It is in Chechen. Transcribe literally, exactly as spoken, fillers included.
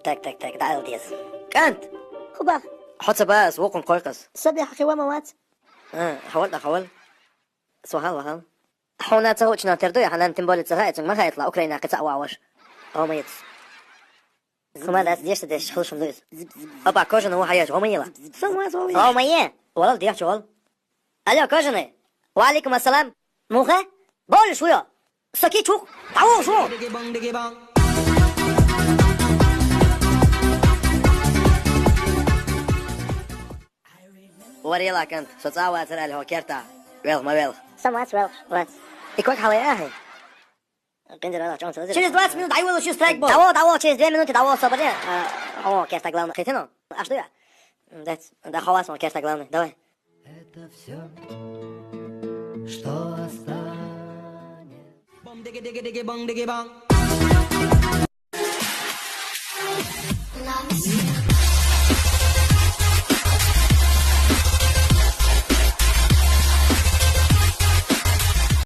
Так, так, так, дӀаала деза. КӀант! Хубах. Хьо ца баас, вокхун кхойкъас. Саби хьахи ва ма вац. А, хьавал да, хьавал. Свахал, вахал. Хьуна ца хучна тер дуй, хьанан тем более ца хаицун, ма хаитла, Украина кица ва ваш. О, моец. Кума дас дешта деш, хлушун дуйс. Опа, кожа на ухаеш, о, моела. Со ма со. О, мое. Валал деш чугол. Алло, кожаный. Ва алейкум ассалам. Муха? Боль шуё. Соки чук. Тау шу. Варила кӀант, со цӀа вацар али хьо керта. Велх, ма велх. Со мац велх, вац. И кок хьалай ахӀи? Къиндир ала чон цо. Через двадцать минут дӀайвала ши страйк бол. Давай, давай, через две минуты давай, собрали. А, о, керта главный. Хитино? А что я? Дац, да, хавас, он керта главный. Давай. Это все, что останется.